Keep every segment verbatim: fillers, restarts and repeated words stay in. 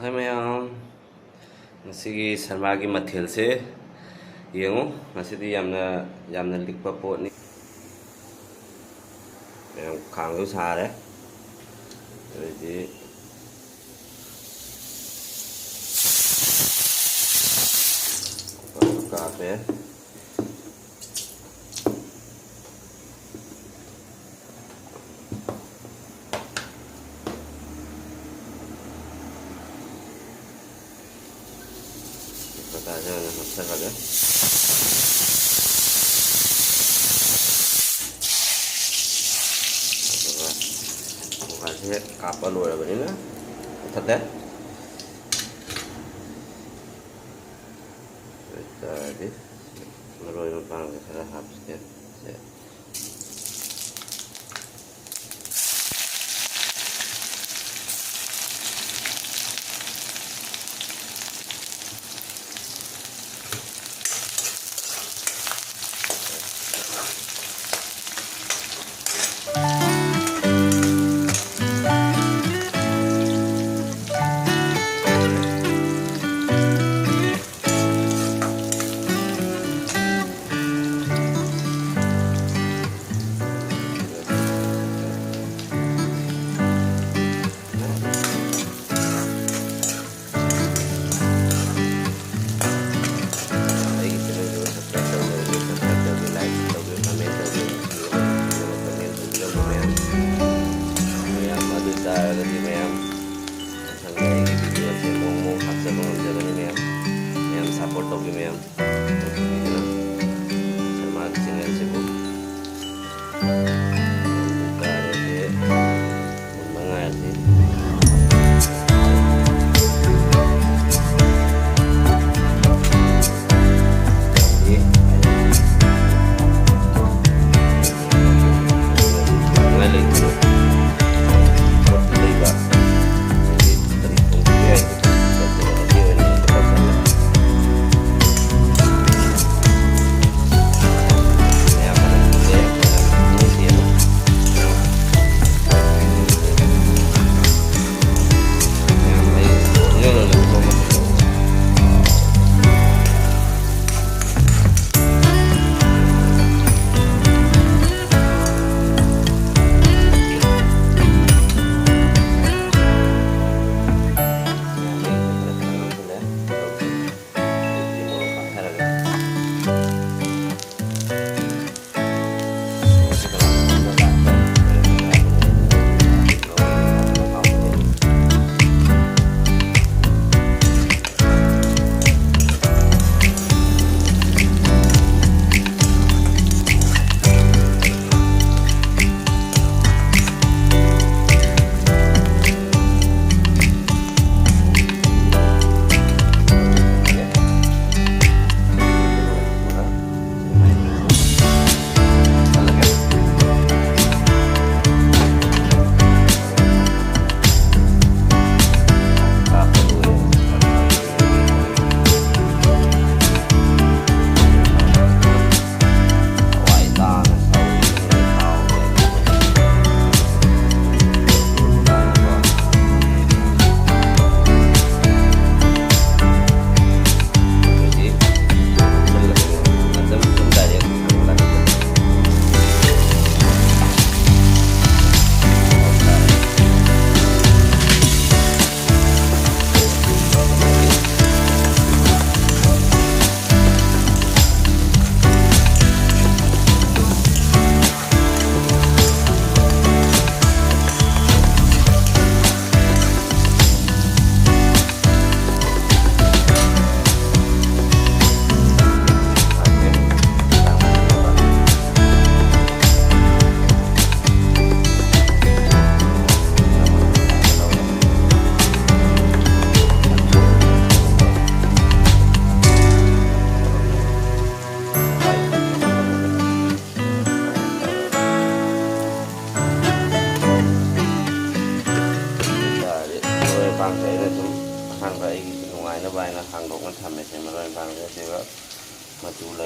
ꯍꯥꯏ ꯃꯌꯥꯝ, ꯉꯁꯤꯒꯤ ꯁꯟꯃꯥꯒꯤ ꯃꯊꯦꯜꯁꯦ ꯌꯦꯡꯉꯨ꯫ ꯉꯁꯤꯗꯤ ꯌꯥꯝꯅ, ꯌꯥꯝꯅ ꯂꯤꯛꯄ ꯄꯣꯠꯅꯤ꯫ ꯃꯌꯥꯝ, ꯈꯥꯡꯁꯨ ꯁꯥꯔꯦ꯫ ꯑꯗꯩꯗꯤ ꯀꯨꯀꯔꯁꯨ ꯀꯥꯞꯄꯦ꯫ ꯃꯇꯥꯏꯗ ꯑꯣꯏꯅ ꯍꯥꯞꯆꯜꯂꯒꯦ꯫ ꯑꯗꯨꯒ ꯃꯨꯒꯥꯁꯦ ꯍꯦꯛ ꯀꯥꯞꯄ ꯂꯣꯏꯔꯕꯅꯤꯅ ꯃꯨꯊꯠꯂꯦ꯫ ꯑꯗꯨ ꯑꯣꯏꯇꯥꯔꯗꯤ ꯃꯔꯣꯏ ꯃꯄꯥꯡꯁꯦ ꯈꯔ ꯍꯥꯞꯁꯤꯒꯦ꯫ ꯁꯦ꯫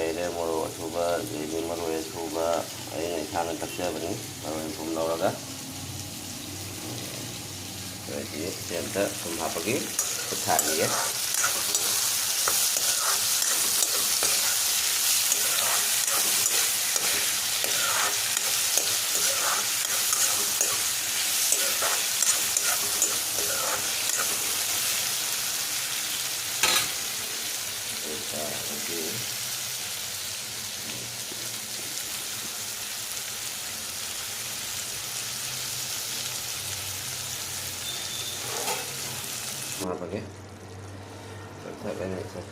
ꯂꯩꯔꯦ, ꯃꯣꯔꯣꯛ ꯑꯁꯨꯕ, ꯑꯗꯩꯗꯤ ꯃꯔꯣꯏ ꯑꯁꯨꯕ, ꯑꯩꯅ ꯏꯁꯥꯅ ꯇꯛꯆꯕꯅꯤ, ꯃꯔꯣꯏ ꯃꯄꯨꯝ ꯂꯧꯔꯒ꯫ ꯑꯗꯩꯗꯤ ꯁꯤ ꯑꯝꯇ ꯊꯨꯝ ꯍꯥꯞꯄꯒꯤ ꯈꯨꯠ ꯊꯥꯛꯅꯤꯌꯦ꯫ ꯍꯥꯞꯄꯒꯦ꯫ ꯆꯥꯛ ꯊꯥꯛꯑꯅꯤ ꯉꯁꯥꯏ꯫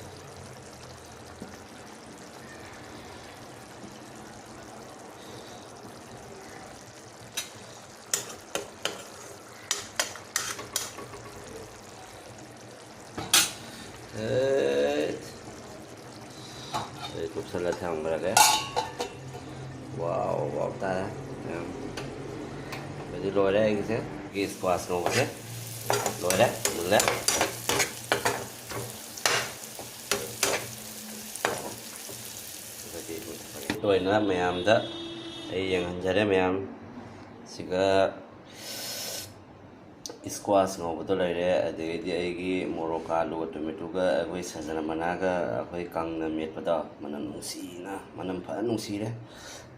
ꯑꯦ, ꯑꯩ ꯀꯨꯞꯁꯜꯂ ꯊꯝꯈ꯭ꯔꯒꯦ꯫ ꯋꯥꯎ, ꯋꯥꯎ ꯇꯥꯔꯦ꯫ ꯌꯥꯝ꯫ ꯑꯗꯨꯗꯤ ꯂꯣꯏꯔꯦ ꯑꯩꯒꯤꯁꯦ꯫ ꯑꯩꯒꯤ squash ꯉꯧꯕꯁꯦ ꯂꯣꯏꯔꯦ, ꯃꯨꯜꯂꯦ꯫ ꯑꯗꯨꯗꯤ ꯂꯣꯏꯅ ꯃꯌꯥꯝꯗ ꯑꯩ ꯌꯦꯡꯍꯟꯖꯔꯦ ꯃꯌꯥꯝ꯫ ꯁꯤꯒ squash ꯉꯧꯕꯗꯣ ꯂꯩꯔꯦ, ꯑꯗꯒꯤꯗꯤ ꯑꯩꯒꯤ ꯃꯣꯔꯣꯛꯀ ꯑꯂꯨꯒ ꯇꯣꯃꯦꯇꯣꯒ ꯑꯩꯈꯣꯏ ꯁꯖꯅ ꯃꯅꯥꯒ ꯑꯩꯈꯣꯏ ꯀꯪꯅ ꯃꯦꯠꯄꯗꯣ, ꯃꯅꯝ ꯅꯨꯡꯁꯤꯅ, ꯃꯅꯝ ꯐꯖꯅ ꯅꯨꯡꯁꯤꯔꯦ꯫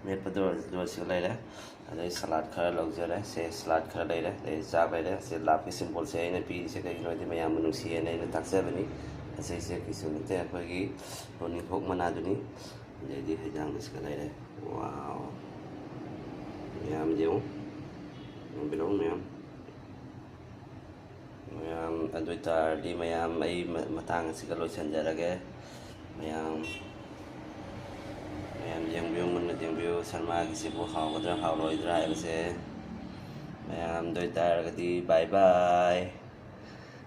ꯃꯦꯠꯄꯗꯣ ꯑꯗꯨꯁꯨ ꯂꯩꯔꯦ꯫ ꯑꯗꯩ salad ꯈꯔ ꯂꯧꯖꯔꯦ꯫ ꯁꯦ, salad ꯈꯔ ꯂꯩꯔꯦ꯫ ꯑꯗꯩ ꯆꯥꯛ ꯂꯩꯔꯦ꯫ ꯁꯦ, love ꯒꯤ symbol ꯁꯦ ꯑꯩꯅ ꯄꯤꯔꯤꯁꯦ ꯀꯩꯒꯤꯅꯣ ꯍꯥꯏꯗꯤ ꯃꯌꯥꯝꯕꯨ ꯅꯨꯡꯁꯤꯌꯦꯅ ꯑꯩꯅ ꯊꯥꯛꯆꯕꯅꯤ꯫ ꯑꯁꯤꯁꯦ ꯀꯩꯁꯨ ꯅꯠꯇꯦ, ꯑꯩꯈꯣꯏꯒꯤ ꯇꯣꯅꯤꯡꯈꯣꯛ ꯃꯅꯥꯗꯨꯅꯤ꯫ ꯑꯗꯩꯗꯤ ꯍꯩꯖꯥꯡꯗ ꯁꯤꯒ ꯂꯩꯔꯦ꯫ Wow! ꯃꯌꯥꯝ ꯌꯦꯡꯉꯨ꯫ ꯌꯦꯡꯕꯤꯔꯛꯎ ꯃꯌꯥꯝ꯫ ꯃꯌꯥꯝ, ꯑꯗꯨ ꯑꯣꯏꯇꯥꯔꯗꯤ ꯃꯌꯥꯝ, ꯑꯩ ꯃ-, ꯃꯇꯥꯡ ꯑꯁꯤꯒ ꯂꯣꯏꯁꯤꯟꯖꯔꯒꯦ꯫ ꯃꯌꯥꯝ, ꯃꯌꯥꯝ ꯌꯦꯡꯕꯤꯌꯨ, ꯃꯨꯟꯅ ꯌꯦꯡꯕꯤꯌꯨ, ꯁꯜꯃꯥꯒꯤꯁꯤꯕꯨ ꯍꯥꯎꯒꯗ꯭ꯔꯥ ꯍꯥꯎꯔꯣꯏꯗ꯭ꯔꯥ ꯍꯥꯏꯕꯁꯦ꯫ ꯃꯌꯥꯝ, ꯑꯗꯨ ꯑꯣꯏꯇꯥꯔꯒꯗꯤ bye bye꯫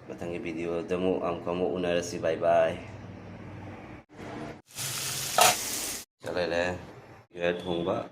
ꯃꯊꯪꯒꯤ video ꯗ ꯑꯃꯨꯛ, ꯑꯃꯨꯛꯀ ꯑꯃꯨꯛ ꯎꯅꯔꯁꯤ꯫ Bye bye꯫ ꯆꯠꯂꯦ꯫ ꯌꯦꯟ ꯊꯣꯡꯕ꯫